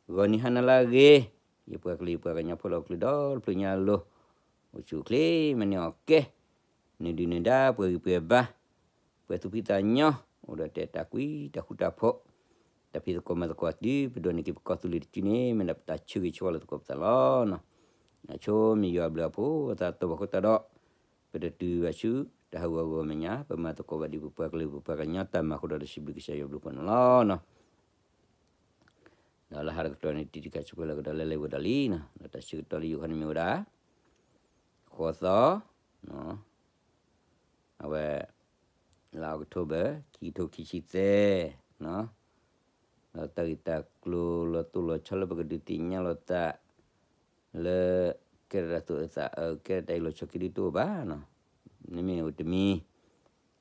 ဂီၤနံၤဟါနၤလၢအဂ့ၤ, ယပှၤကလုာ်ယပှၤကညီဖိလၢအအိၣ်ကျၢၢ်ဒီတဖျၢၣ်ညါအလိၤ, အိၣ်ဆူၣ်အိၣ်ချ့မၤန့ၢ်အီၣ်ကဲ, နုာ်ဒုၣ်နုာ်ဒါပှဲၤဂံၢ်ပှဲၤဘါ, ပှဲၤသူၣ်ဖှံသးညီ, အိၣ်ဒီးတဲတၢ်ကွံတၢ်ဃူတၢ်ဖိး, တၢ်ဖံးသကိးမၤသကိးတုၤပဒိးန့ၢ်က့ၤပကီၢ်သူလ့ၤတစုန့ၣ် မ့ၢ်ဒၣ်ပတၢ်ဆၢဂ့ၤဆၢဝါလၢသကိးပသးလီၤ. အဆိမ့ၢ်ယွၤအဘျုးအဖှိၣ်အသးတီၢ်ဘၣ်အဃိသတးဒီး, ပတတုၤဘၣ်ဆူတၢ်ဟးဂီၤအဂီၢ်အမဲာ်ညါ, ပမၤသကိးဘၣ်ဒ်ပပှၤကလုာ်ပပှၤကညီတၢ်မၤအဃိဒီး တၢ်စံးဘျုးကစၢ်ယွၤအဘျုးအဖှိၣ်န့ၣ်လီၤ. ဒီးလၢဟါတကတီၢ်န့ၣ် တံၤတံၤခါဆူၣ်ဖဲလၢကဒီးလဲၤလဲၤဝဲဒီးလံနီၤ, ဒီးတၢ်ဆၢကတီၢ်လၢယိၤခီန့ၣ်မ့ၢ်ဝဲဒၣ် ဃိးသီ, အဝဲ လါ October ခံကထိခံဆံသၢ, ဒီးတၢ်ဂ့ၢ်တၢ်ကျိၤလီၤတိၢ်လီၤဆီလၢပကဒုးသ့ၣ်ညါလိာ်သး လၢ ကဲထီၣ်တၢ်သူၣ်အုးသးအုး ကဲထီၣ်တၢ်အ့ၣ်လိာ်ဆိးက့ဒုးတအိၣ်ဘၣ်နီၤ, မ့မ့ၢ်အိၣ်တမံၤ,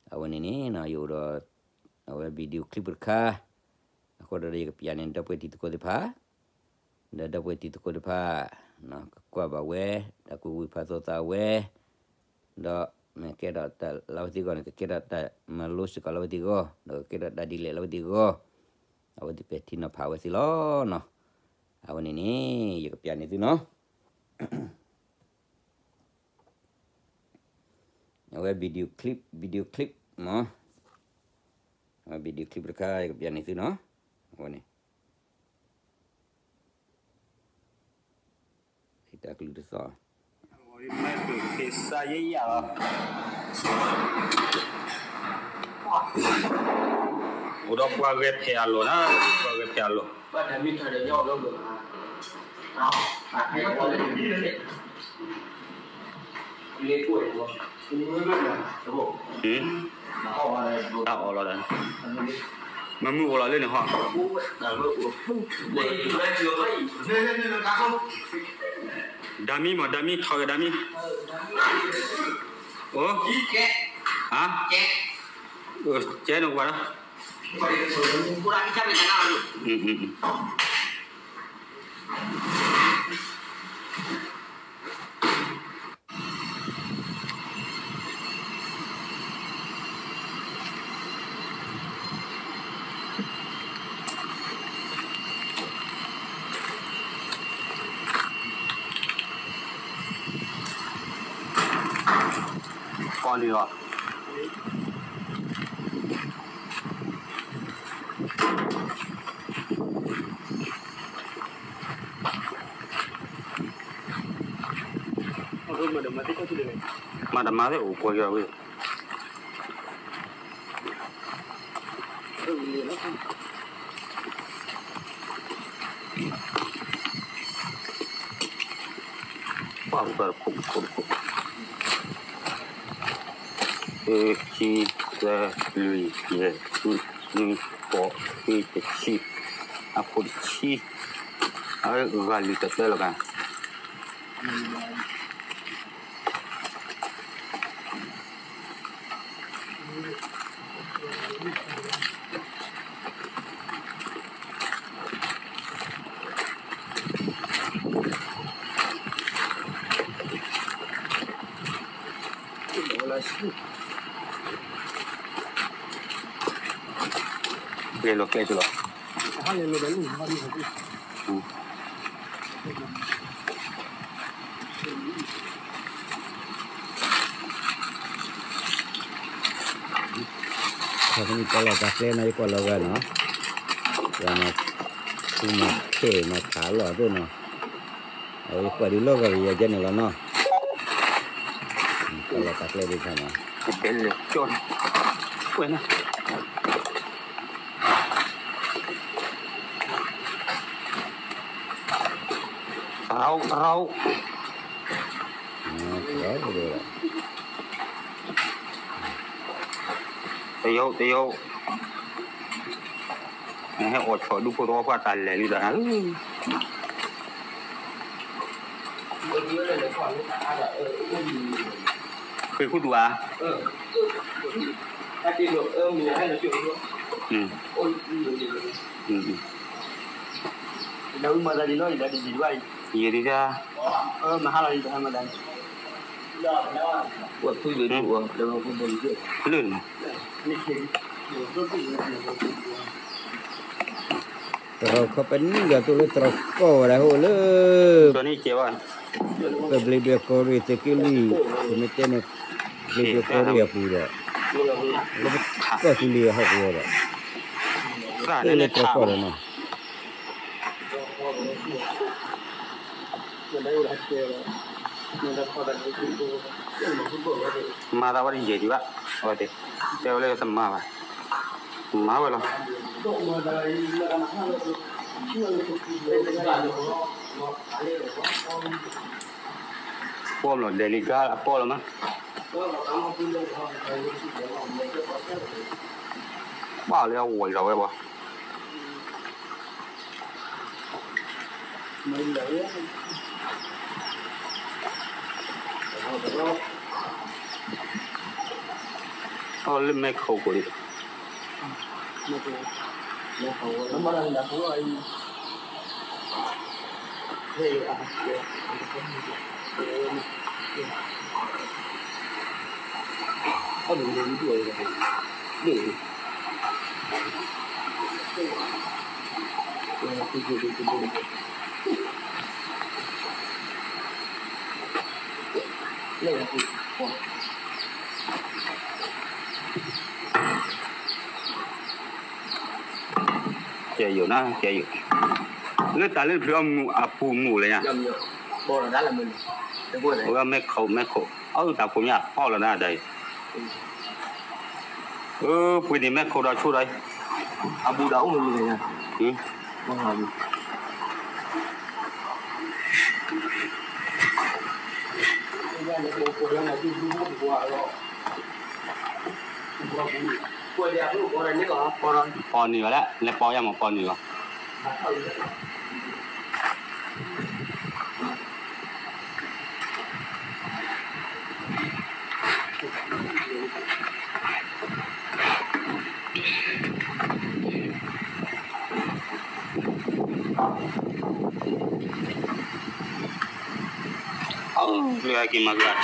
အဝဲန့ၣ်န့ၣ် ယအိၣ်ဒီး အဝဲ video clip တခါ, အဃိဒီးယကပျၢ်န့ၢ် ဒီပုၢ်ဝဲၢ်တံၤသကိးသ့ၣ်တဖၣ်, ဒီးဒီပုၢ်ဝဲၢ်တံၤသကိးတဖၣ် ကကွၢ်ဘၣ်ဝဲ, တၢ်ကူၣ်ဝံၤဖးသိးသးဝဲ, ဒီးမ့ၢ်ကဲထီၣ်တၢ်လၢအဝဲသ့ၣ်အဂီၢ်န့ၣ် ကကဲထီၣ်တၢ်မၤလိစ့ၢ်ကီးလၢအဝဲသ့ၣ်အဂီၢ်, ဒီးကကဲထီၣ်တၢ်ဒ်လဲၣ်လၢအဝဲသ့ၣ်အဂီၢ်, အဝဲသ့ၣ်ပဲာ်ထံနီၤဖးဝဲသ့ၣ်လီၤနီၤ. အဝဲန့ၣ်န့ၣ် ယကပျၢ်န့ၢ်သုနီၤ. အဝဲ video clip, video clip မ့ၢ်, အဝဲ video clip တခါ ယကပျၢ်န့ၢ်သုနီၤ. အဝဲန့ၣ် တၢ်ကလုၢ်တသီၣ်, အိၣ်ဒီးပှၤဂဲၤဖဲးအလီၢ်နီၤ, ပှၤဂဲၤဖဲးအလီၢ်. တၢ်အီၣ်လီၤဒီး, မ့မ့ၢ်အိၣ်လီၤလၢန့ၣ်ဟီ, ဒၣ်မံမ့ၢ် ဒၣ်မံ ထီၣ်က့ၤဒၣ်မံ, အိၣ်, ဟါ, ကဲနကွၢ်ဒီး ကီၢ်လံၤလီၤ. မၤတမၤသ့ၣ်အိၣ်ကွၢ်ယွၤဝဲ ပှၤအိၣ်တခိၣ်တခိၣ်တခိၣ်, တၢ ခံ သၢ လွံၢ် ယဲၢ် ဃု နွံ ဃိး ခွံ တဆံ, အခိၣ်တဆံ, အဂၤလွံၢ်တၢ်တၢလီၤကါ လဲၤလီၤကျဲကလီၤ. ခီဖျိတၢ်လီၢ်တၢ်ကျဲန့ၣ် ယကွၢ်လီၤဂာ်နီၤ, ယမၤခူမၤခဲမၤဖးလီၢ်သ့ၣ်နီၤ, အဝဲယကွၢ်ဒုးလီၤဂာ်ကယဲၢ်ကဲန့ၣ်လီၤနီၤ, တၢ်လီၢ်တၢ်ကျဲဒ်ဆၣ်နီၤ, ကတဲလဲၤကၠီ, ဝဲန့ၣ် တရၣ် တရၣ်, တယုတ် တယုတ်, နဟဲအိၣ်ဆိးဒူဖိသဝီပှၢ်တၢ်လဲၤလံဒီးနၤဧၢ, ဃ့ခူသူၣ်ဧါ, ယံာ်ဒံး, လၢ တရၢခီပနံၣ်ဒီးတိၢ်လၢတရၢကီၢ်ဝဲဒၣ်ဟိၣ်လၢ ပဘျ့ဒွဲၣ်ကီၢ်ရ့ၣ်သုးက့လွံၢ် ပမ့ၢ်တဲန့ၣ် ဘျ့ဒွဲၣ်ကီၢ်ရ့ၣ်အပူၤဒီး လၢပကီၢ်သူလ့ၤအဟီၣ်ကဝီၤဒီး လၢတရၢကီၢ်ဒီးနီၤ မၤသးဝဲတယံာ်ဒံးဘၣ်, အဝဲသ့ၣ် တဲဝဲလၢတမၤဘၣ်, မၤဝဲလီၤ. ပီၣ်လီၤ ဒဲးလံကါ အပီၣ်လီၤမး, ပီၣ်လၢအဝဲဒီးဝဲဘၣ်. အိၣ်လၢမဲခိၣ်ခိၣ်ဒံး, ကဲယိာ်နၤ ကဲယိာ်, လၢတၢ်လၢတဖျၢၣ်အပူၤမူးလဲၣ်ညါ, ဝဲမဲခိၣ် မဲခိၣ် အၢ တၢ်ကိးမံၤအပီၣ်လီၤနၤတၢ်အံၤ, အၢ ပှ့ၤန့ၣ်မဲခိၣ်ဒီးဆိဒီး, အဘူးဒီးအိၣ်မူးလဲၣ်ညါ, ပီၢ်န့ၢ်ဘၣ်လၢ လဲၤပီယါမးပီၢ်န့ၢ်လီၤ. လၢအက့ၤမၤက့ၤအ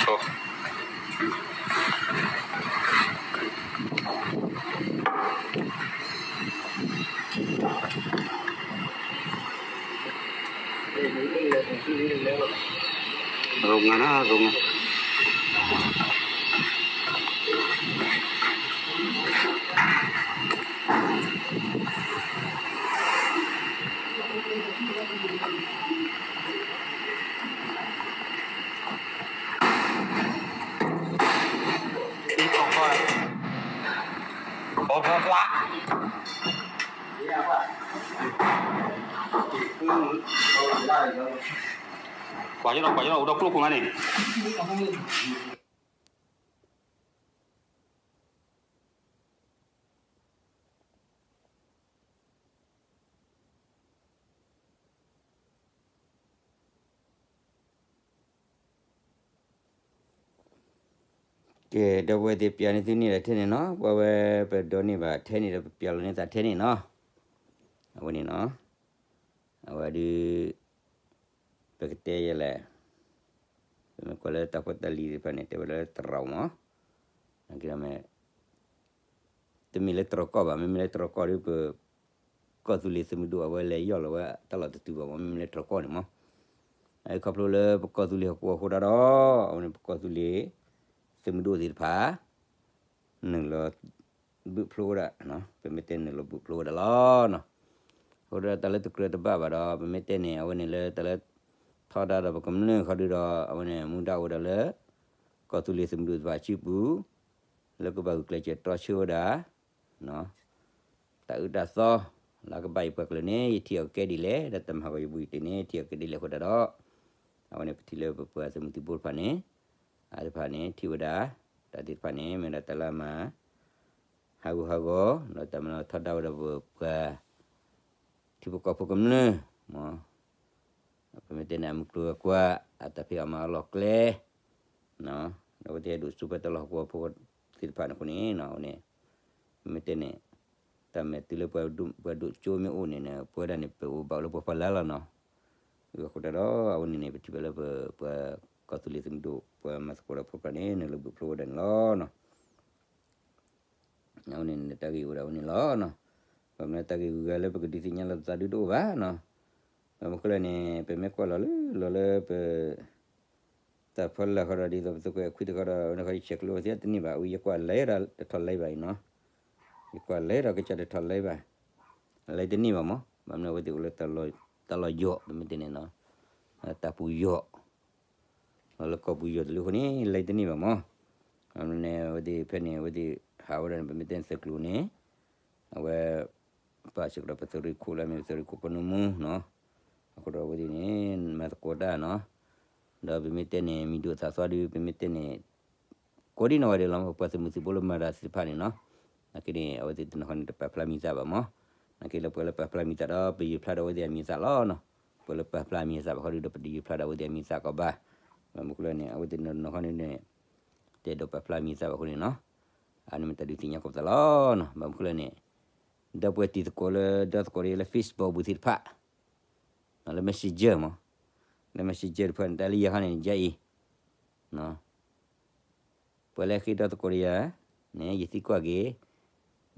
ဆီ ရိမၤနၤ ရိမၤ ကွၢ်ကဒီး ကွၢ်ကဒီး အိၣ်ဒီးကျိခိၣ်မးန့ၣ် ကဲ ဒီပုၢ်ဝဲၢ်သ့ၣ် ပျးန့ၢ်သုန့ၢ်ဒီးထဲန့ၣ်နီၤ, ပဝဲပဒိးန့ၢ်ဘၣ်ထဲန့ၣ်ဒီး ပပျးလီၤန့ၢ်သးထဲန့ၣ်နီၤ, အဝဲန့ၣ်နီၤ, အဝဲဒုး ပကတဲယဲလဲၣ်, ပမ့ၢ်ကွၢ်လၢတၢ်ဖိတၢ်လံၤသ့ၣ်တဖၣ်န့ၣ် တဲဝဲလၢတရၢမး, တမ့ၢ်လၢတရၢကီၢ်ဘၣ်, မ့မ့ၢ်လၢတရၢကီၢ်ဒီး ပကီၢ်သူလ့ၤသုးမုၢ်ဒိၣ်အဝဲလဲၤယီၢ်လီၤဝဲတၢ်လီၢ်တတုၤဘၣ်မး, မ့မ့ၢ်လၢတရၢကီၢ်န့ၣ်မး, အခီဖျိလၢပကီၢ်သူလ့ၤဟီၣ်ကဝီၤအဃိတၢ်ဒီး အဝဲန့ၣ်ပကီၢ်သူလ့ၤသုးမုၢ်ဒိၣ်သ့ၣ်တဖၣ် နုာ်လီၤ ဘုးဖျိဝဲဒၣ်, ပမ့ၢ်တဲနုာ်လီၤဘုးဖျိဝဲဒၣ်လီၤနီၤ, အဃိဒီးတၢ်လၢတကြၢးတဘၣ်ဘၣ်ဒီး ပမ့ၢ်တဲန့ၣ် အဝဲန့ၣ်လၢတၢ်လၢ ထီဒါဒီးပကမျၢၢ်ခီဒုဒီး အဝဲန့ၣ် မူဒါအိၣ်ဝဲဒၣ်လၢ ကီၢ်သူလ့ၤသုးမုၢ်ဒိၣ်သ့ၣ်တဖၣ်အစုပူၤ လၢကဘၣ်ဂုာ်ကျဲးစၢးတြီဆၢဝဲဒၣ် တၢ်အၢတၢ်သီ လၢကဘၣ်ယပှၤကလုာ်န့ၣ် ယထံၣ်အီၤကကဲဒ်လဲၣ်, ဒီးတၢ်မၤဟးဂီၤယဘှံးတ့ၢ်န့ၣ် ယထံၣ်အီၤကကဲဒ်လဲၣ်အဃိတၢ်ဒီး အဝဲန့ၣ်ပထံၣ်လၢပပှၤသုးမုၢ်သံၣ်ဘိတဖၣ်န့ၣ် အါတဖၣ်န့ၣ် ထံၣ်ဝဲဒၣ် တၢ်သ့ၣ်တဖၣ်န့ၣ် မ့ၢ်ဝဲဒၣ်တၢ်လၢအမၤ ဟးဂူာ်ဟးဂီၤ ဒီးတၢ်မၤလီၤထီဒါဝဲဒၣ်ပပှၤ ထံဖိကီၢ်ဖိကမျၢၢ် ပမ့ၢ်တဲန့ၣ် အမုၢ်ကျိၤဝဲၤကွာ် အတၢ်ဖံးအီၣ်မၤအီၣ်လီၢ်ကျဲ ဒီးပတဲဒိၣ်စိဖဲတၢ်လီၢ်ဟီၣ်ကဝီၤဖိသ့ၣ်တဖၣ်န့ၣ်အဃိန့ၣ် မ့ၢ်တဲန့ၣ် တၢ်မဲာ်တုၤလၢပှၤဒိၣ်ကၠိမ့ၢ်အိၣ်န့ၣ် ပဝဲဒၣ်န့ၣ် ပအိၣ်ဘၣ်လၢပှၤဖီလာ်လီၤနီၤ. အဃိတၢ်ဒီး အဝဲန့ၣ်န့ၣ် ပထံၣ်ဘၣ်လၢပ ပှၤကီၢ်သူလ့ၤသုးမုၢ်ဒိၣ် ပှၤမၤသကိးဒီးဖိတဖၣ်န့ၣ် နုာ်လီၤဘုးဖျိဝဲဒၣ်န့ၣ်လီၤနီၤ. အဝဲန့ၣ်န့ၣ် တၢ်ဂ့ၢ်အိၣ်ဒၣ်ဝဲန့ၣ်လီၤနီၤ. ဘၣ်မနုၤတၢ်ဂ့ၢ်ဂုၤဂၤလၢပကဒုးသ့ၣ်ညါလိာ်ပသးဒုတအိၣ်ဘၣ်နီၤ. ဘၣ်မနုၤဃိလဲၣ်န့ၣ် ပမ့ၢ်ကွၢ်လီၤလၢ လီၤလၢပ တၢ်ဖီလာ်ဃီဒီး ဒ်သိးပသကိးအခွံတခီဒီး နခီယဆဲးကျိးဝဲသ့ၣ်တန့ၢ်ဘၣ်, အဝဲယကွၢ်လဲၤဒီးတထီၣ်လဲၤဘၣ်အံၤနီၤ, ယကွၢ်လဲၤဒီးကစၢ်တထီၣ်လဲၤဘၣ်, လဲၤတန့ၢ်ဘၣ်မး, ဘၣ်မနုၤအဝဲသ့ၣ်အိၣ်လၢ တၢ်လီၢ်ယိာ် ပမ့ၢ်တဲန့ၣ်နီၤ, တၢ်ပူၤယိာ် လီၤလၢကီၢ်ပူၤယိာ်တလၢအဃိန့ၣ် လဲၤတန့ၢ်ဘၣ်မး, ဘၣ်မနုၤန့ၣ် အဝဲသ့ၣ်ဖဲန့ၣ် အဝဲသ့ၣ်ဟးဝဲဒၣ်န့ၣ် ပမ့ၢ်တဲန့ၣ်သုးကျိၤန့ၣ်, အဝဲ ပာ်စ့ၢ်ကီးဒီးပသုးရ့ၣ်ခိၣ်လၢအမ့ၢ်ပသုးရ့ၣ်ခိၣ်ဖိနမူနီၤ, အဃိဒီးအဝဲသ့ၣ်န့ၣ် မၤသကိးတၢ်နီၤ, ဒီးပမ့ၢ်တဲန့ၣ် မံၤဒိၣ်သၣ်သွါဒုး ပမ့ၢ်တဲန့ၣ် ကိးဒံနီၢ်ဂၤဒဲးလီၤ, ပပှၤသုးမုၢ်သံၣ်ဘိလၢမၤတၢ်သ့ၣ်တဖၣ်န့ၣ်နီၤ, နာ်က့န့ၣ် အဝဲသ့ၣ်တနီၤဃီန့ၣ် တပာ်ဖျါမံၤသၣ်ဘၣ်မး, နာ်က့လၢပှၤလၢပာ်ဖျါမံၤသၣ်ဒီး ပယုၢ်ဖျါဒီးအဝဲသ့ၣ်အမံၤသၣ်လီၤနီၤ, ပှၤလၢပာ်ဖျါမံၤသၣ်ဘၣ်ဃီဒုးဒီး ပတယုၢ်ဖျါဒီးအဝဲသ့ၣ်အမံၤသၣ်ကီးဘၣ်, ဘၣ်မနုၤဃိလဲၣ်န့ၣ် အဝဲသ့ၣ်တနီၤဃီန့ၣ်န့ၣ် တအဲၣ်ဒိးပာ်ဖျါမံၤသၣ်ဘၣ်အဃိန့ၣ်နီၤ, အန့ၣ်မ့ၢ်တၢ်ဒုးသ့ၣ်ညါကိးပသးလီၤနီၤ, ဘၣ်မနုၤဃိလဲၣ်န့ၣ် ဒီပုၢ်ဝဲၢ်တံၤသကိးလၢ ဒီသကိးလၢ Facebook ပူၤသ့ၣ်တဖၣ် လၢ Messenger မး, လၢ Messenger တဖၣ်န့ၣ် တၢ်လၢယၤခါန့ၣ် ယဲအံၤ ပှၤလၢဃ့ဒီသကိးဒီးယၤန့ၣ် ယသံကွၢ်က့ၤ,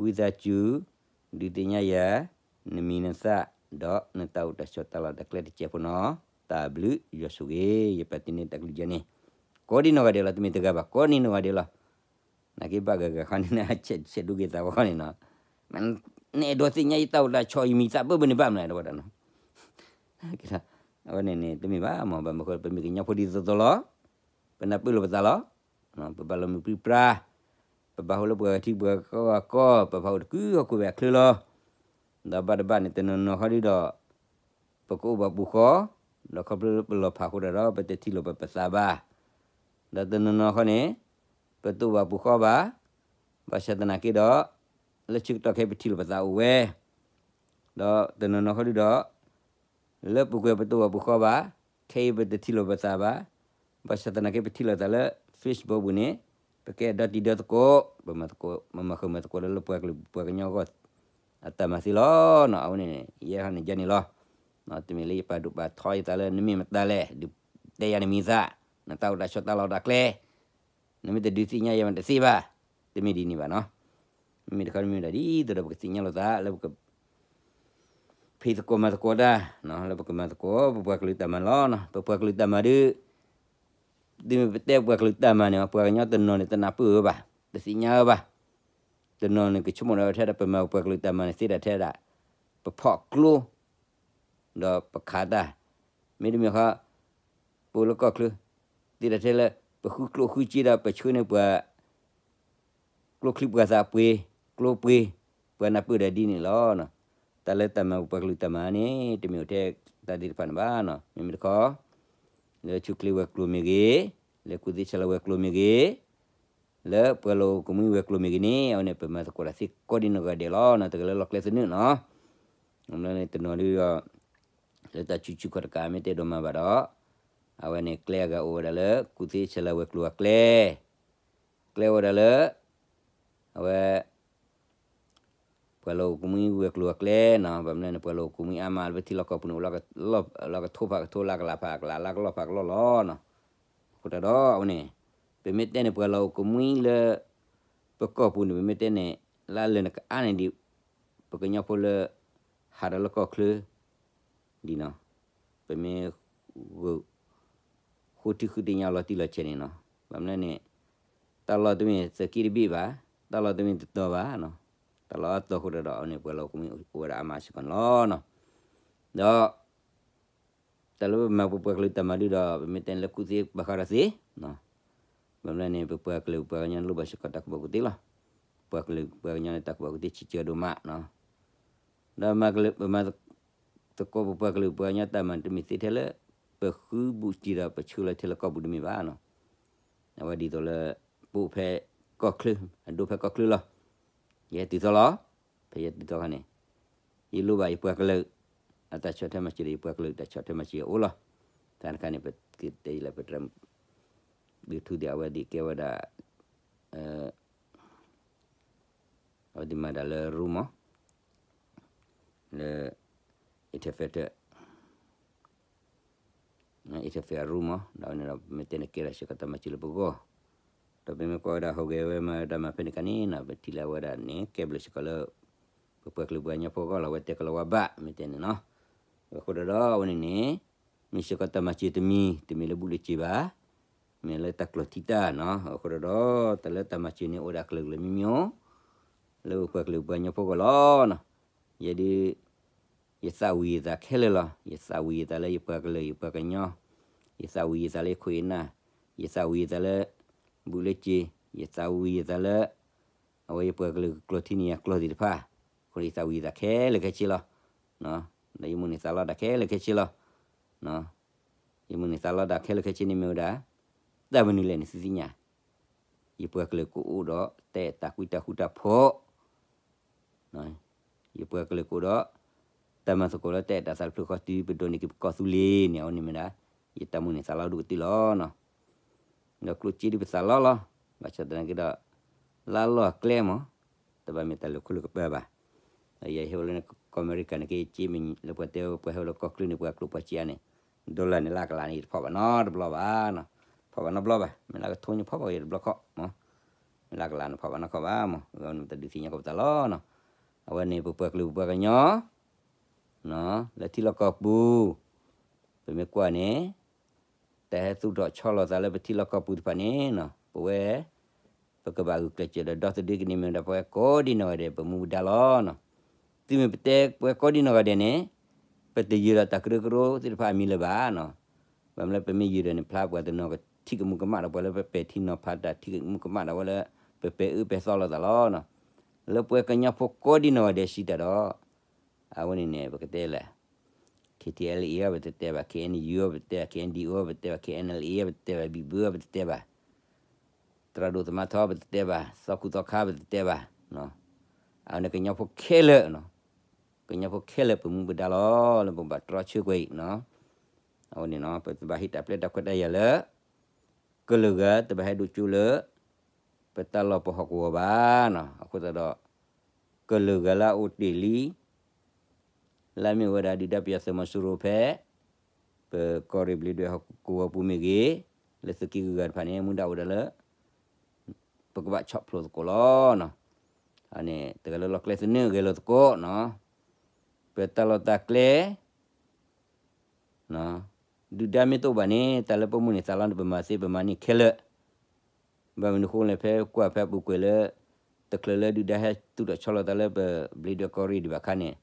ဝံသးစူၤ ဒုးသ့ၣ်ညါယၤ နမံၤနသၣ် ဒီးနတၢ်အိၣ်တၢ်ဆိးတၢ်လီၢ်တၢ်ကျဲတစဲးဖိနီၤ, တၢ်ဘျုးယွၤဆိၣ်ဂ့ၤ, ယပာ်တ့ၢ်န့ၢ်တၢ်ကလုၢ်ယဲန့ၣ်, ကိးဒံနီၢ်ဂၤဒဲးလီၤ, တမ့ၢ်တဂၤဘၣ်, ကိးဒံနီၢ်ဂၤဒဲးလီၤ. နာ်က့ဘၣ်ဂၤဂၤခီန့ၣ် ဆဲးဒိက့ၤသးဝဲခီန့ၣ်နီၤ, နအဲၣ်ဒိးသ့ၣ်ညါယတၢ်အိၣ်တၢ်ဆိး ယမံၤသၣ်ဘၣ်ဘၣ်န့ၣ်ဘၣ်မနုၤဒ်ဝဲဒၣ်နီၤ, အဝဲန့ၣ်န့ၣ် တမ့ၢ်ဘၣ်မး, ဘၣ်မနုၤဃိ ပမ့ၢ်ကညီဖိဒ်သိးသိးလီၤ, ပနၢ်ပၢၢ်လိာ်ပသးလီၤ, ပဘၣ်လီၤမုၢ်ပြံပြါ, ပဘၣ်အိၣ်လၢပှၤဂၤထံပှၤကီၢ်ဂၤကီၢ်, ပဘၣ်အိၣ်တကုဟီၣ်ခိၣ်ဘၣ်အချၢလီၤ. ဒီးဘၣ်တဘၣ်န့ၣ် တနီၤနီၤဃီဒုးဒီး ပကအိၣ်ဘၣ်ပူၤဃီ, ဒီးခီဖျိလၢပလီၤဖးအဃိဒီး ပတထံၣ်လိာ်ပသးဘၣ်. ဒီးတနီၤနီၤဃီန့ၣ် ပတအိၣ်ဘၣ်ပူၤဃီဘၣ်, ဘၣ်ဆၣ်သနာ်က့ဒီး လၢဆၢကတီၢ်ခဲအံၤပထံၣ်လိာ်ပသးအိၣ်ဝဲ, ဒီးတနီၤနီၤဃီဒုးဒီး လၢပူၤကွံာ်ပတအိၣ်ဘၣ်ပူၤဃီဘၣ်, ခဲအံၤပတထံၣ်လိာ်ပသးဘၣ်, ဘၣ်ဆၣ်သနာ်က့ပထံၣ်လိာ်သးလၢ Facebook ပူၤန့ၣ် ပကဲဒီတံၤဒီသကိး, ပမၤဃုာ်မၤသကိးလၢလၢပှၤကလုာ်ပှၤကညီအဂီၢ် အတၢ်မၤသ့လီၤနီၤ. အဝဲန့ၣ် ယဲဟီန့ၣ်ယဲန့ၣ်လီၤ. တမ့ၢ်လၢယပာ်ဒိၣ်ပာ်ထီယသးလၢနမ့ၢ်မတၤလဲၣ်, ဒုးတဲယၤနမံၤသၣ်, နတၢ်အိၣ်တၢ်ဆိးတၢ်လီၢ်တၢ်ကျဲ နမ့ၢ်တဒုးသ့ၣ်ညါယၤမးတသ့ဘၣ်, တမ့ၢ်ဒ်န့ၣ်ဘၣ်နီၤ. မ့မ့ၢ်တခီမ့ၢ်ဒၣ်ဒ်သိးဒီးပကသ့ၣ်ညါလိာ်သး လၢပက ဖံးသကိးမၤသကိးတၢ်, လၢပကမၤသကိး ပပှၤကလုာ်တၢ်မၤလီၤနီၤ. ပပှၤကလုာ်တၢ်မၤဒုး ဒ်မ့ၢ်ပတဲပှၤကလုာ်တၢ်မၤန့ၣ် ပှၤကညီတနီၤန့ၣ် တနၢ်ပၢၢ်ဝဲဘၣ်, တသ့ၣ်ညါဝဲဘၣ်. တနီၤန့ၣ် ကဆိကမိၣ်ဒၣ်ဝဲထဲဒၣ် ပမၤပပှၤကလုာ်တၢ်မၤန့ၣ် သ့ဒၣ်ထဲဒၣ် ပဖီၣ်ကျိ ဒီးပခးတၢ်, မ့တမ့ၢ်ဃီ ပအိၣ်လၢကီၢ်ချၢ သ့ဒၣ်ထဲလၢ ပဃုကျိၣ်ဃုစ့ဒီး ပဆှၢန့ၢ်ပှၤ ကျိချံပှၤသၣ်ပှ့ၤ, ကျိပှ့ၤ, ပှၤနၢ်ပၢၢ်ဒၣ်ဒ်န့ၣ်လီၤ. တၢ်လၢတၢ်မၤပပှၤကလုာ်တၢ်မၤန့ၣ် တမ့ၢ်အိၣ်ထဲတၢ်သ့ၣ်တဖၣ်န့ၣ်ဘၣ်နီၤ. မ့မ့ၢ်တခီ လၢဆူၣ်ချ့ဝဲၤကျိၤမ့ၢ်ဂ့ၤ, လၢကူၣ်သ့ဆဲးလၤဝဲၤကျိၤမ့ၢ်ဂ့ၤ, လၢပှၤလီၢ်အိၣ်ကမှံဝဲၤကျိၤမ့ၢ်ဂ့ၤန့ၣ် အဝဲန့ၣ် ပမၤသကိးတၢ်သ့ကိးဒံနီၢ်ဂၤဒဲးလီၤနီၤ. တဂၤလၢလီၢ်ကျဲသနၢၣ်နီၤ. လၢတနီၤဒုးဒီး လၢတၢ်ဆူၣ်ဆူၣ်ခီၣ်တကး မ့ၢ်တအဲၣ်ဒိးမၤဘၣ်ဒီး အဝဲန့ၣ် ကျဲအဂၤအိၣ်ဝဲဒၣ်လၢ ကူၣ်သ့ဆဲးလၤဝဲၤကျိၤအကျဲ, ကျဲအိၣ်ဝဲဒၣ်လၢ အဝဲ ပှၤလီၢ်အိၣ်ကမှံဝဲၤကျိၤအကျဲနီၤ. ဘၣ်မနုၤန့ၣ် ပှၤလီၢ်အိၣ်ကမှံအါမးလၢပထံလီၢ်ကီၢ်ပူၤန့ၣ် အိၣ်လၢကထိဖးကထိ လၢကလးဖးကလး လၢကလီၢ်ဖးကလီၢ်လီၤနီၤ. အဃိတၢ်ဒီးအဝဲန့ၣ် ပမ့ၢ်တဲန့ၣ် ပှၤလီၢ်အိၣ်ကမှံလၢ ပကီၢ်ပူၤန့ၣ် ပမ့ၢ်တဲန့ၣ် လၢအလၢာ်န့ၣ်ကအါန့ၢ်ဒံး ပကညီဖိလၢ ဟးဒီးလၢကီၢ်ချၢ ဒ်နီၤ. ပမ့ၢ် ဃိထံဃုသ့ၣ်ညါလီၤတံၢ်လီၤဆဲးန့ၣ်နီၤ. ဘၣ်မနုၤန့ၣ် တၢ်လီၢ်တမ့ၢ်သုးက့တဘ့ၣ်ဘၣ်, တၢ်လီၢ်တမ့ၢ်တတီၤဘၣ်နီၤ. တၢ်လီၢ်အတီၤအဃိတၢ်ဒီးအဝဲန့ၣ် ပှၤလီၢ်အိၣ်ကမှံအိၣ်ဝဲဒၣ်အါမးစ့ၢ်ကီးန့ၣ်လီၤနီၤ. ဒီး တၢ်လၢပမၤပပှၤကလုာ်တၢ်မၤဒုးဒီး ပမ့ၢ်တဲန့ၣ်လၢကူၣ်သ့ဘၣ်ဃးဒီးသ့, ဘၣ်မနုၤန့ၣ် ပပှၤကလုာ်ပှၤကညီန့ၣ်လိၣ်ဘၣ်စ့ၢ်ကီးတၢ်ကူၣ်ဘၣ်ကူၣ်သ့လီၤ. ပှၤကလုာ်ပှၤကညီန့ၣ် တၢ်ကူၣ်ဘၣ်ကူၣ်သ့ဆံးစၢၤဒိၣ်မးနီၤ. ဒီးမၤကလုာ် ပမၤသကိးပပှၤကလုာ်ပှၤကညီတၢ်မၤန့ၣ် တမ့ၢ်သ့ထဲလၢ ပဃုဘူးတံၢ်ဒီးပဆှၢလီၤထဲလၢကီၢ်ပူၤတမ့ၢ်ဘၣ်နီၤ. အဝဲဒ်သိးလၢ ပအိၣ်ဖဲကီၢ်ချၢ, အဒိဖဲကီၢ်ချၢလီၤ. ယဟဲတုၤသီလီၤ. ဖဲယတုၤသီခါန့ၣ် ယလိၣ်ဘၣ်ယပှၤကလုာ် အတၢ်ဆီၣ်ထွဲမၤစၢၤဒီး ယပှၤကလုာ်တၢ်ဆီၣ်ထွဲမၤစၢၤအိၣ်လီၤ. တၢ်တခါန့ၣ် ပကတဲယလၢပတြၢၤ ဒုးထူဒီးအဝဲသ့ၣ်ကဲဝဲဒၣ် အဝဲသ့ၣ်မၤတၢ်လၢရူမး လၢ interpreter interpreter အရူမး ဒီးအဝဲန့ၣ်ဒီး ပမ့ၢ်တဲန့ၣ်ကဲထီၣ်စ့ၢ်ကီးတၢ်မၤစၢၤလၢပဂီၢ်, ဒီးပမ့ၢ်ကွၢ်ဝဲဒၣ်ဟူးဂဲၤဝဲမၤတၢ်မၤဖဲန့ၣ်ခါန့ၣ်နီၤ ပထံၣ်လၢအဝဲဒၣ်န့ၣ် ကဲဘျုးစ့ၢ်ကီးလၢ ပပှၤကလုာ်ပှၤကညီဖိအဂီၢ်လီၤ အဝဲတဲကလီၤဝါဘၣ် မ့ၢ်တဲန့ၣ်နီၤ. အဃိဒီးဒီးအဝဲန့ၣ်န့ၣ် မ့ၢ်စ့ၢ်ကီးတၢ်မၤစၢၤတမံၤ တမ့ၢ်လၢဘူၣ်လၢစ့ဘၣ်, မ့ၢ်လၢတၢ်ကျိာ်ထံတၢ်နီၤ. အဃိဒီးဒီး တၢ်လၢတၢ်မၤစၢၤန့ၣ် အိၣ်ဒၣ်ကျၢၤကျၢၤမံမံၤ, လၢပပှၤကလုာ်ပှၤကညီဖိအဂီၢ်လီၤနီၤ. ယဲဒၣ် ယသးဝံၣ်ယသးခဲလၢာ်လီၤ. ယသးဝံၣ်ယသးလၢယပှၤကလုာ်ယပှၤကညီ, ယသးဝံၣ်ယသးလၢယခိၣ်ယနၢ်, ယသးဝံၣ်ယသးလၢ ဘူၣ်လၢစ့, ယသးဝံၣ်ယသးလၢ အဝဲယပှၤကလုာ်ကကျိာ်ထံန့ၢ်ယၤကျိာ်သ့ၣ်တဖၣ်, အဃိဒီးယသးဝံၣ်ယသးခဲလၢာ်ခဲဆ့လီၤ. ဒီးယမိၣ်န့ၢ်သးလီဒၣ်ခဲလၢာ်ခဲဆ့လီၤ. ယမိၣ်န့ၢ်သးလီဒၣ်ခဲလၢာ်ခဲဆ့န့ၣ်မ့ၢ်ဝဲဒၣ် တၢ်မနုၤလဲၣ်န့ၣ်သုသ့ၣ်ညါ, ယပှၤကလုာ်ကအိၣ်ဒီး တၢ်အဲၣ်တၢ်ကွံတၢ်ဃူတၢ်ဖိး ယပှၤကလုာ်ကအိၣ်ဒီး တၢ်မၤသကိးလၢတၢ်အဲၣ်တၢ်သးတဖျၢၣ်ဃီတုၤ ပဒိးန့ၢ်က့ၤပကီၢ်သူလ့ၤန့ၣ် အဝဲန့ၣ်မ့ၢ်ဒၣ် ယတၢ်မိၣ်န့ၢ်သးလီဒိၣ်ကတၢၢ်လီၤနီၤ. ဒီးကျိၣ်စ့ဒ်ပသးလီလီၤ. ဘၣ်ဆၣ်သနာ်က့ဒီး လၢအလီၢ်အကျဲမး တဘၣ်မ့ၢ်တၢ်လၢခိၣ်လၢကပၢၢ်ဘၣ်. ဒီးယဟဲအိၣ်လၢကီၢ်အမဲရကၤန့ၣ်က့ စ့မ့ၢ်လၢပှၤတဲပှၤဟဲအိၣ်လၢကီၢ်ချၢန့ၣ် ပှၤကျိၣ်ပှၤစ့အါန့ၣ် dollar န့ၣ်လၢအကလးန့ၣ် ယတဖီၣ်ဘၣ်နီတဘျီဘၣ်နီၤ. ဖီၣ်ဘၣ်နီတဘျီဘၣ်. မ့ၢ်လၢကထိန့ၣ်ဖီၣ်ဘၣ်ယတဘျီခီၣ်မး. မ့ၢ်လၢအကလးန့ၣ်ဖီၣ်ဘၣ်နီတခီၣ်ဘၣ်မး. အဝဲန့ၣ်ပတဒုးသ့ၣ်ညါကီးပသးလီၤနီၤ. အဝဲန့ၣ်ပပှၤကလုာ်ပပှၤကညီ လၢထံလီၢ်ကီၢ်ပူၤ ပမ့ၢ်ကွၢ်န့ၣ် တၢ်ဟဲသူၣ်ထီၣ်ဆီလီၤသးလၢပထံလီၢ်ကီၢ်ပူၤတဖၣ်န့ၣ်နီၤ ပဝဲ ပကဘၣ်ဂုာ်ကျဲးစၢးဒီးဒီသဒၢကန့ၢ်မ့ၢ်ဝဲဒၣ် ပဝဲကိးဒံနီၢ်ဂၤဒဲး ပမူပဒါလီၤနီၤ. သုမ့ၢ်ပတဲပဝဲကိးဒံနီၢ်ဂၤဒဲးန့ၣ် ပတယၢၤဒီးတၢ်ကရၢကရိသ့ၣ်တဖၣ်အမံၤလၢၤဘၣ်နီၤ. ဘၣ်မနုၤလၢပမ့ၢ်ယၢၤဒီးန့ၣ် ဖျါပှၤတနီၤကထံၣ်ကမူၤကမၣ်ဒီး ပှၤလၢပပဲာ်ထံနီၤဖးတၢ်ထံၣ်ကမူၤကမၣ်ဒီး ဝဲလၢပပဲာ်အၢပဲာ်သီလိာ်သးလီၤနီၤ. လၢပဝဲကညီဖိကိးဒံနီၢ်ဂၤဒဲးစံးတၢ်ဒီး အဝဲန့ၣ်န့ၣ် ပကတဲလဲၣ် K T L A ပတတဲဘၣ်, K N U ပတတဲဘၣ်, K N D O ပတတဲဘၣ်, K N L A ပတတဲဘၣ်, ဘံၣ်ဘၢ ပတတဲဘၣ်, သရၣ်ဒိၣ်သမါထီ ပတတဲဘၣ်, သီခူသီခါ ပတတဲဘၣ်. အဝဲန့ၣ်ကညီဖိခဲလၢာ်နီၤ, ကညီဖိခဲလၢာ်ပမူပဒါလီၤ လၢပဘၣ်တြီဆၢကွံာ်အံၤနီၤ. အဝဲန့ၣ်နီၤ ပတဘၣ်ဟ့ၣ်တၢ်ပျဲတၢ်ခွဲးတၢ်ယာ်လၢ ကလုာ်ဂၤတဘၣ်ဟဲဒိၣ်ကၠိလၢ ပတၢ်လီၢ်ပဟီၣ်ကဝီၤဘၣ်နီၤ. အဃိသတးဒီး ကလုာ်ဂၤလၢအအိၣ်တ့ၢ်လံ လၢအမ့ၢ်ဝဲဒၣ်ဒုၣ်ဒါပယီၤသုးမီၤစိရိၤဖဲ ပကီၢ်ရ့ၣ်ဘျံးဒွဲၣ်ဟီၣ်ကဝီၤပူၤမ့ၢ်ဂ့ၤ, လၢသုးက့ဂုၤဂၤတဖၣ်န့ၣ် မူဒါအိၣ်ဒၣ်လၢ ပကဘၣ်ဆီၣ်ဖျိသကိးလီၤနီၤ. အန့ၣ် တဂၤလၢလီၢ်ကျဲသနၢၣ်ဂဲၤလိာ်သကိးနီၤ. ပတၢ်လီၢ်တၢ်ကျဲ ဒုၣ်ဒါမ့ၢ်တအိၣ်ဘၣ်န့ၣ် တၢ်လၢပမိၣ်န့ၢ်သးလီန့ၣ် ပမၤသ့ပမၤန့ၢ်ခဲလၢာ်. ဘၣ်မနုၤအဃိလဲၣ် ဖဲကွၢ်ဖဲအပူၤကွံာ်လၢ တချုးလၢဒုၣ်ဒါဟဲသူၣ်ထီၣ်ဆီလီၤသးလၢပဘျံးဒွဲၣ်ကီၢ်ရ့ၣ်ဒံးဘၣ်အခါန့ၣ်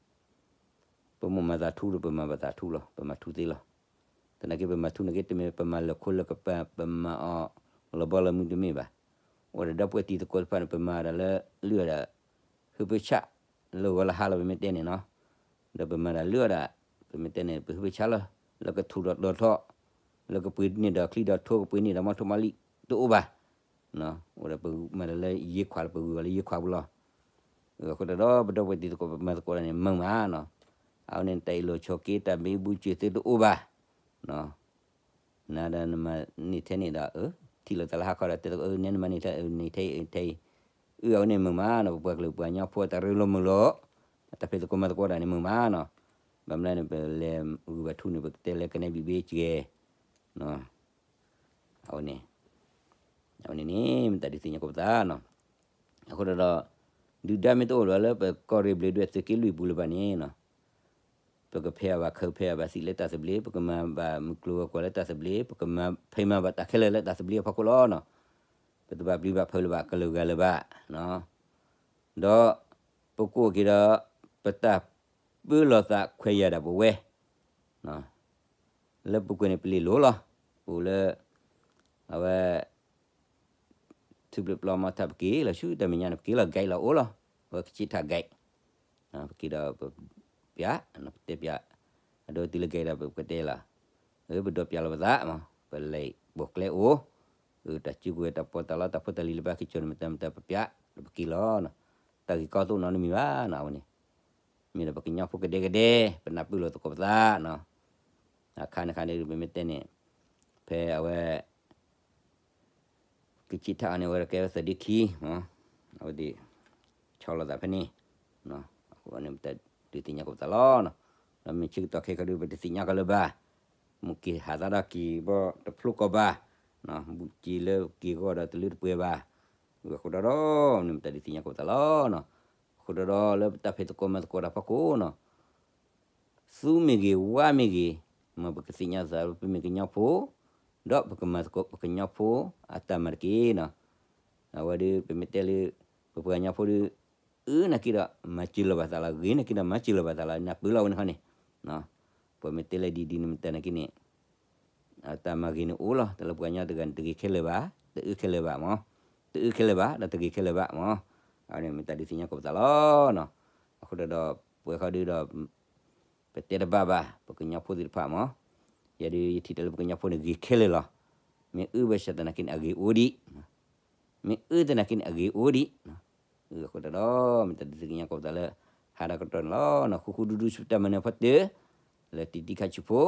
ပမိၣ်မၤသးထူဒီး ပမၤဘၣ်သးထူလီၤ, ပမၤထူသ့လီၤ. သနာ်က့ပမၤထူန့ၣ်က့ တမ့ၢ်ပမၤလၢာ်ခိလၢာ်ကပၤ ပမၤအီၤလီၤဘီလီၤမုၢ်တမ့ၢ်ဘၣ်. အိၣ်ဒီးဒီပုၢ်ဝဲၢ်တံၤသကိးတဖၣ်န့ၣ် ပမၤဒၣ်လၢ လုၢ်အီၣ်ဒၣ် ဟုၣ်ဖၢဆၣ် လၢဂီၤလၢဟါလီၤ ပမ့ၢ်တဲန့ၣ်နီၤ. ဒီးပမၤဒၣ်လုၢ်အီၣ်ဒၣ် ပမ့ၢ်တဲန့ၣ် ပဟုၣ်ဖၢဆၣ်လီၤ လၢကထူၣ်ဒီးတီၤထီၣ် လၢကပှ့ၤန့ၢ်ဒီးချံဒီးထိ ကပှ့ၤန့ၢ်ဒီးမီထိၣ်မီလံၣ် တအိၣ်ဘၣ်. အိၣ်ဒီးပမၤဒၣ်လၢယ့ခွးလၢပဂုၤဂၤလၢယ့ခွးပူၤလီၤ. အဃိသတးဒီး ပဒီပုၢ်ဝဲၢ်တံၤသကိး ပမၤသကိးဒၣ်န့ၣ် မုာ်မးနီၤ. အဝဲန့ၣ် တၢ်အ့ၣ်လိာ်ဆိးက့ တၢ်မ့ၢ်ဘူစၢၤသ့တအိၣ်ဘၣ်. နၤဒီးနမၤန့ၢ်ထဲန့ၣ်ဒီး ထံၣ်လိာ်သးလၢဟါခီဒီး တဲသကိး နဲနမၤန့ၢ်ထဲ န့ၢ်ထဲအံၤ ထဲအံၤ. အၢ အဝဲန့ၣ်မုာ်မးနီၤ ပပှၤကလုာ်ပှၤကညီဖိတၢ်ရ့လိာ်မုာ်လိာ် တၢ်ဖံးသကိးမၤသကိးတၢ်န့ၣ်မုာ်မးနီၤ. ဘၣ်မနုၤန့ၣ် ပလဲၤဂုၤဘၣ်ထူန့ၣ် ပကတဲလဲၤကနဲဘံၣ်ဘ့ၣ်စှဲၤ အဝဲန့ၣ် အဝဲန့ၣ်န့ၣ် မ့ၢ်တၢ်ဒုးသ့ၣ်ညါကိးပသးနီၤ. အဃိဒီး ဒုၣ်ဒါမ့ၢ်တအိၣ်လၢၤလၢပကီၢ်ရ့ၣ်ဘျံးဒွဲၣ်သုးက့လွံၢ်ပူၤလၢၤဘၣ်န့ၣ်နီၤ ပကဖဲးအီၤဘၣ် ခၢၣ်ဖဲးအီၤဘၣ်သံးလၢတၢ်သဘျ့, ပကမၤဘၣ်မုၢ်ကျိၤဝဲၤကွာ်လၢတၢ်သဘျ့, ပကမၤဖံးမၤဘၣ်တၢ်ခဲလၢာ်လၢတၢ်သဘျ့အဖီခိၣ်လီၤနီၤ. ပတဘၣ်ပျံၤဘၣ်ဖုးလၢၤဘၣ် ကလုာ်ဂၤလၢၤဘၣ်နီၤ. ဒီးပကအိၣ်က့ၤဒီး ပတၢ်ပၢလီၤသးခွဲးယာ်ဒၣ်ပဝဲ လၢပူၤကွံာ်န့ၣ် ပလ့ၢ်လိၤလီၤ. အိၣ်လၢ အဝဲ ထူပျ့ပျီမီထးပက့ၤလီၤ ဆူတၢ်မဲာ်ညါန့ၣ် ပက့ၤလီၤ guide လီၤအိၣ်လီၤ. အဝဲကဆ့ထး guide ပက့ၤဒီးပပျး ပတဲပျး အဒိတုၤလၢ guide ဒီးပကတဲလီၤ. အပဒီးပျးလီၤပသးမး ပလဲၤပိာ်ကျဲအိၣ် တၢ်စုကဝဲၤတၢ်ပီးတၢ်လီတၢ်ဖိတၢ်လံၤလၢဘၣ်က့ၤကၠီန့ၣ် မတၤမတၤပပျး ဒီးပက့ၤလီၤ. တၢ်ဂ့ၢ်ကီတအိၣ်နီတမံၤဘၣ်နီၤ အဝဲန့ၣ် မ့ၢ်ဒီးပကညီဖိကဒဲကဒဲ ပနၢ်ပၢၢ်လိာ်သကိးပသးနီၤ. အခါန့ၣ်ခါန့ၣ် ပမ့ၢ်တဲန့ၣ် ဖဲအဝဲ ကဆ့ထးအီၤန့ၣ် အဝဲကဲဝဲသၢဒ့ခံ အဝဲသ့ၣ် ဆီလီၤသးဖဲန့ၣ် အဃိန့ၣ် ပတၢ်ဒုးသ့ၣ်ညါကိးပသးလီၤနီၤ. ဒီးမ့ၢ်ဆၢကတီၢ်ခဲကဒုး ပတသ့ၣ်ညါကလၢၤဘၣ်. မ့ၢ်က့ၤဟးသးဒီးက့ၤဘီတဖျိကီးဘၣ် ဘူးက့ၤလၢက့ၤဂီၢ်ဒီးတလၢတပှဲၤဘၣ်. အဃိဒီး န့ၣ်မ့ၢ်တၢ်ဒုးသ့ၣ်ညါကိးပသးလီၤနီၤ. အဃိ အဃိဒီးလၢပတၢ်ဖံးသကိးမၤသကိးတၢ်ဖီခိၣ်နီၤ သူမ့ၢ်ဂ့ၤ ဝါမ့ၢ်ဂ့ၤ, မ်ပကသ့ၣ်ညါသးလၢပမ့ၢ်ကညီဖိ, ဒီးပကမၤသကိးပကညီဖိအတၢ်မၤတက့ၢ်နီၤ. အဝဲဒုး ပမ့ၢ်တဲလၢ ပပှၤကညီဖိဒုး အၢနာ်က့ဒီး မၤစၢၤလၢၤဘၣ်သးလီၤ, ဂ့ၤနာ်က့ဒီး မၤစၢၤလၢၤဘၣ်သးလီၤ, နၢ်ပၢၢ်လီၤဝဲန့ၣ်ခီန့ၣ်, ပှၤမ့ၢ်တဲလၢဒ်ဒ်န့ၣ်မတၤနာ်က့န့ၣ် တၢ်မၤဂ့ၤန့ၣ်အိၣ်လီၤ, တၢ်လၢပှၤကညီတဂၤန့ၣ် တဂ့ၤခဲလၢာ်ဘၣ်, တအၢခဲလၢာ်ဘၣ်မၢ်, တအၢခဲလၢာ်ဘၣ် ဒီးတဂ့ၤခဲလၢာ်ဘၣ်မၢ်, အဝဲန့ၣ်မ့ၢ်တၢ်ဒုးသ့ၣ်ညါကီးပသးလီၤနီၤ. အဃိဒီး ပဝဲဃီဒုးဒီး ပတဲတဘၣ်ဘၣ် ပကညီဖိသ့ၣ်တဖၣ်မၢ်, ယဲဒုးယထံၣ်တၢ်လၢပကညီဖိန့ၣ်ဂ့ၤခဲလၢာ်လီၤ, မ့ၢ်အၢဘၣ်ဆၣ်သနာ်က့န့ၣ် အဂ့ၤအိၣ်ဒံး မ့ၢ်အၢသနာ်က့န့ၣ် အဂ့ၤအိၣ်ဒံး, အဃိဒီး မ့ၢ်တၢ်ဒုးသ့ၣ်ညါကီးပသးလၢ ဟါဒီးကတီၢ်န့ၣ်လီၤနီၤ, ဃူဃူဒူဒူဆူပတၢ်မၤနၢၤဖီတၢၢ်, လၢတံၤတံၤခါဆူဖိ,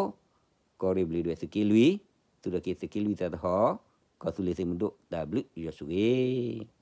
ကီၢ်ရ့ၣ်ဘျုးဒွဲၣ်သုးက့လွံၢ်, သုးဒီးက့ၤသုးက့လွံၢ်သးသဟီၣ်, ကီၢ်သူလ့ၤသုးမုၢ်ဒိၣ်တၢ်ဘျုးယွၤဆိၣ်ဂ့ၤ